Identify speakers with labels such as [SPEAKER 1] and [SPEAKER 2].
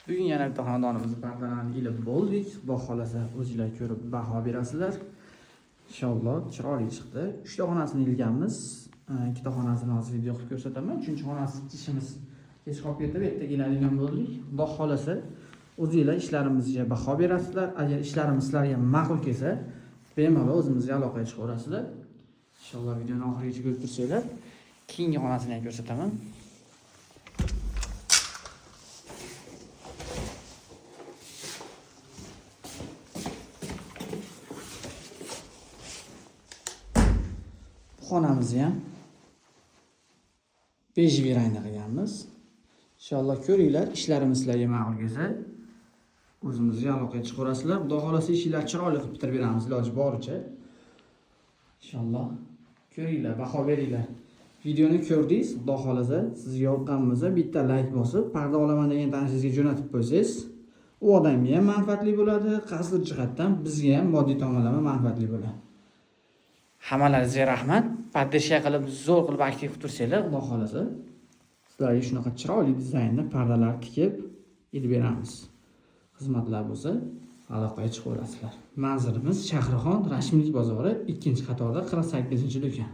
[SPEAKER 1] Bugun yana bitta xonadonimizni pardalarini ilib bo'ldik. Xudo xolasa o'zinglar ko'rib baho berasizlar. Inshaalloh chiroyli chiqdi. 3 ta xonasini ilganmiz. Ikkita xonasini hozir video qilib ko'rsataman. Uchinchi xonasi ishimiz kech qolib ketib, ertaga iladigan bo'ldik. Xudo xolasa o'zinglar ishlarimizga baho berasizlar. Agar ishlarimiz sizlarga ma'qul kelsa, bemalol o'zimizga aloqaga chiqaverasizlar. Inshaalloh videoni oxirigacha ko'rib tursanglar, keyingi xonasini ham ko'rsataman. Bu xonamizni ham bejiviy rangda qilganmiz. Inshaalloh ko'ringlar, ishlarimiz sizlarga ma'qul kelsa, o'zimizga aloqaga chiqaverasizlar. Xudo xolasa ishinglar chiroyli qilib bitirib beramiz iloji boricha. Inshaalloh ko'ringlar, baho beringlar. Videoni ko'rdingiz, Xudo xolasa sizga yoqqan bo'lsa bitta like bosib, parda olaman degan tanishingizga jo'natib qo'ysangiz, u odamga ham manfaatli bo'ladi, qasd jihatdan bizga ham moddiy tomonlama manfaatli bo'ladi. Hammalaringizga rahmat. Поддержка qilib, zo'r qilib aktiv qilib tursanglar, Xudo xolasa sizlarga shunaqa chiroyli dizaynda pardalar tikib ilib beramiz. Xizmatlar bo'lsa, aloqaga chiqaverasizlar. Manzilimiz Shahrixon Rashmilik bozori 2-qatorda 48-do'kon.